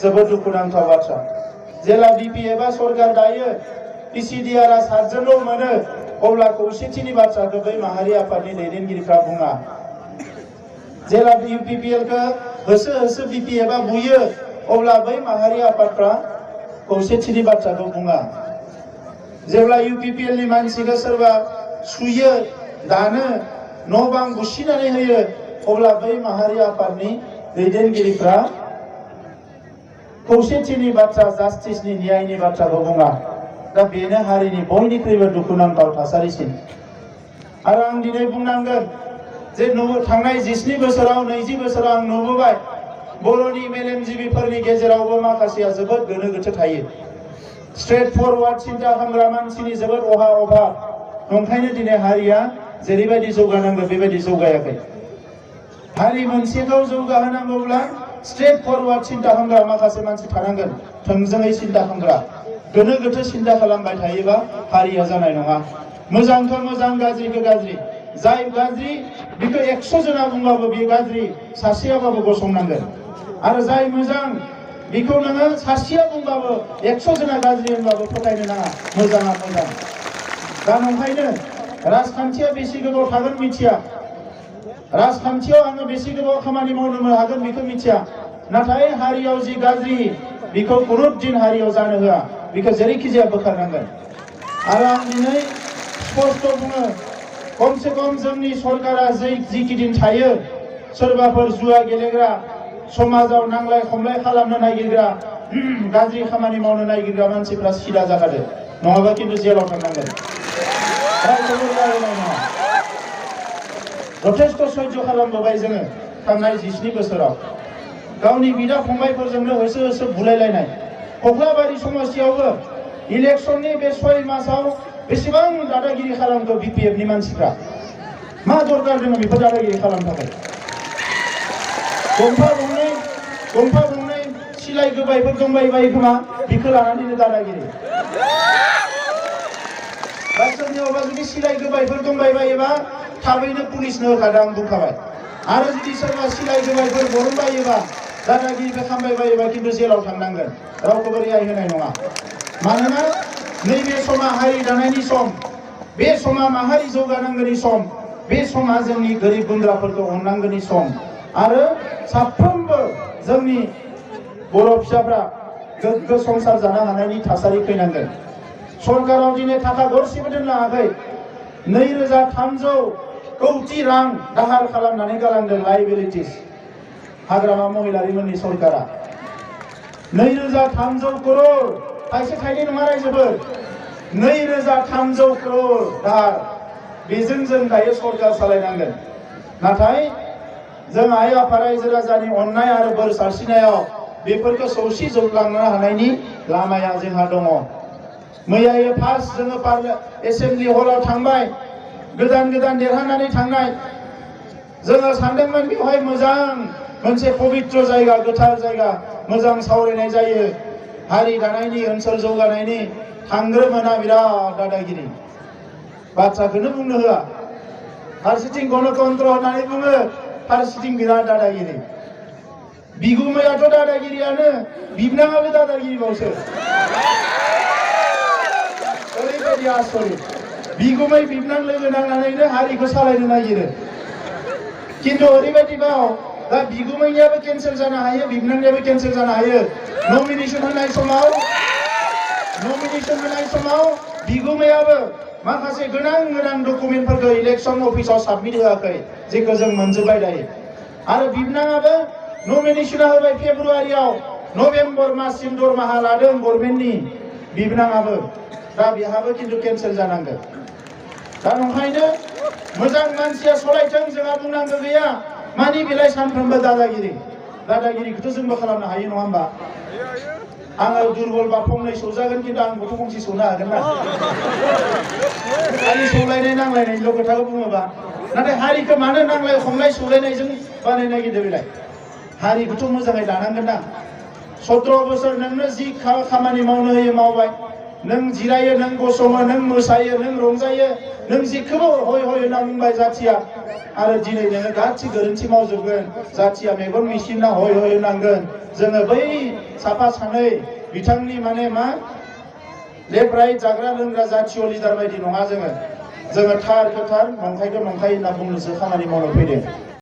जोबोद दुखुनांथाव बाथ्रा। जेला बिपिएफआ सरकार दायो पिसिडिआरआ 7 जनल' मोनो अब्ला खौसेथिनि बाथ्राखौ बै माहारि आफादनि दैदेनगिरिफ्रा बुङा। जेला इउपिपिएलखौ होसो होसो बिपिएफआ बुयो अब्ला बै माहारि आफादफ्रा खौसेथिनि बाथ्राखौ बुङा। जेब्ला इउपिपिएलनि मानसिखौ सोरबा सुयो दानो न' बां बुसिनानै होयो अब्ला बै माहारि आफादनि दैदेनगिरिफ्रा खौसेथिनि बाथ्रा जास्टिसनि न्यायनि बाथ्राखौ बुङा। दा बेनो हारिनि बयनिख्रुइबो दुखुनांथाव थासारिसिन। आरो आं दिनै बुंनांगोन जे थांनाय 19 बोसोराव 20 बोसोराव आं नुबोबाय बर'नि मेलेमजिबिफोरनि गेजेरावबो माखासेया जोबोद गोनो गोथो थायो। स्ट्रेट फरवार्ड सिन्था खालामग्रा मानसिनि जोबोद अभाब। नंखायनो दिनै हारिया जेरैबायदि जौगानांगौ बेबायदि जौगायाखै। हारि मोनसेखौ जौगाहोनांगौब्ला स्ट्रेट फरवार्ड सिन्था खालामग्रा माखासे मानसि थानांगोन। थोंजोङै सिन्था खालामग्रा। गोनो गोथो सिन्था खालामबाय थायोबा हारिया जानाय नङा। मोजांखौ मोजां गाज्रिखौ गाज्रि। जाय गाज्रि बेखौ 100 जना बुंबाबो बे गाज्रि सासेयाबाबो गसंनांगोन। आरो जाय मोजां बेखौ नोङो सासेया बुंबाबो 100 जना गाज्रि होनबाबो फोथायनो नाङा। मोजाङा मोजां। दा नंखायनो राजखान्थिया बेसे गोबाव थागोन मिथिया। राजखान्थियाव आङो बेसे गोबाव खामानि मावनो हागोन बेखौ मिथिया। नाथाय हारियाव जि गाज्रि बेखौ खुनु दिन हारियाव जानो होआ। बेखौ जेरैखि जाया बोखारनांगोन। आरो आं दिनै स्पष्ट बुङो खमसे खम जोंनि सरकारा जिखिदिन थायो सोरबाफोर जुवा गेलेग्रा समाजाव नांलाय खमलाय खालामनो नागिरग्रा गाज्रि खामानि मावनो नागिरग्रा मानसिफ्रा सिदा जाखादो। नङाबा खिन्थु जेलाव थांनांगोन। जथेस्थ सैज्य खालामबोबाय जोङो थांनाय 19 बोसोराव। गावनि बिदा फंबायफोरजोंनो होसो होसो बुलायलायनाय। कख्लाबारि समस्यायावबो इलेक्शननि बे 6 मासाव बेसेबां दादागिरि खालामखो बिपिएफनि मानसिफ्रा। मा दरकार दङ बेफोर दादागिरि खालामनो थाखाय? गंफा गंनै सिलाय गोबायफोर दंबायबायो खोमा बेखौ लानानैनो दादागिरि। दा सोरनियावबा जुदि सिलाय गोबायफोर दंबायबायोबा थाबैनो पुलिसनो होखादों आं बुंखाबाय। आरो जुदि सोरबा सिलाय गोबायफोर बरनबायोबा दादागिरिखौ खालामबायबायोबा खिन्थु जेलाव थांनांगोन। रावखौबो रेहाय होनाय नङा। मानोना नैबे समा हारि दानायनि सम। बे समा माहारि जौगानांगौनि सम। बे समा जोंनि गोरिब गुन्द्राफोरखौ अननांगौनि सम। आरो साफ्रोमबो जोंनि बर' फिसाफ्रा गोग्गो संसार जानो हानायनि थासारि फैनांगोन। सरकाराव दिनै थाखा गरसेबो दोनलाङाखै। 2300 कौटि रां दाहार खालामनानै गालांदों लाइबिलिटिस हाग्रामा महिलारिमोननि सरकारा। 2300 करोड़ थाइसे थाइनै नङा रायजोफोर। 2300 करोड़ दाहार। बेजों जों दायो सरकार सालायनांगोन। नाथाय जों आइ आफा रायजो राजानि अननाय आरो बोर सारस्रिनायाव बेफोरखौ सौसिजोबलांनो हानायनि लामाया जोंहा दङ। मैयायो फार्स्ट जोङो एसेम्बलि हलाव थांबाय। गोदान देरहानानै थांनाय। जोङो सानदोंमोन बेवहाय मोजां मोनसे पवित्र जायगा गोथार जायगा मोजां सावरायनाय जायो। हारि दानायनि ओनसोल जौगानायनि थांग्रोमोना बिराद दादागिरि। बाथ्राखौनो बुंनो होआ। फारसेथिं गणतन्त्र होननानै बुङो फारसेथिं बिराद दादागिरि। बिगुमायाथ' दादागिरियानो बिबनाङाबो दादागिरिबावसो। ओरैबायदि आसरित। बिगुमै बिबनां लोगो नांनानैनो हारिखौ सालायनो नागिरो। खिन्थु ओरैबायदिबाव दा बिगुमैनियाबो केन्सेल जानो हायो बिबनांनियाबो केन्सेल जानो हायो। नमिनेशन होनाय समाव बिगुमायाबो माखासे गोनां डकुमेन्टफोरखौ इलेक्शन अफिसाव साबमिट होआखै जेखौ जों मोनजोबबाय दायो। आरो बिबनाङाबो नमिनेशना होबाय फेब्रुवारियाव नभेम्बर माससिम दरमाहा लादों गभर्नमेन्टनि बिबनाङाबो। दा बेहाबो खिन्थु केन्सेल जानांगोन। दा नंखायनो मोजां मानसिया सलायथों जोंहा बुंनांगौ गैया। मानि बेलाय सानफ्रोमबो दादागिरिखौथ' जोंबो खालामनो हायो नङा होमबा? आङो दुरबलबा फंनै सौजागोन खिन्थु आं गथ' गंसे सौनो हागोन ना? खालि सौलायनाय नांलायनायनिल' खोथाखौ बुङोबा। नाथाय हारिखौ मानो नांलाय खमलाय सौलायनायजों बानायनो नागिरदों बेलाय? हारिखौथ' मोजाङै दानांगोन ना। 17 बोसोर नोंनो जि खामानि मावनो होयो मावबाय। नों जिरायो, नों गसङो, नों मोसायो, नों रंजायो, नों जिखौबो हय हय होनना बुंबाय जाथिया। आरो दिनै नोङो गासै गोरोन्थि मावजोबगोन, जाथिया मेगन मिसिना हय हय होनांगोन। जोङो बै साफा सानै बिथांनि माने मा लेफ्ट राइट जाग्रा लोंग्रा जाथिय लिडार बायदि नङा जोङो। जोङो थार खोथार नंखायखौ नंखाय होनना बुंनोसो खामानि मावनो फैदों।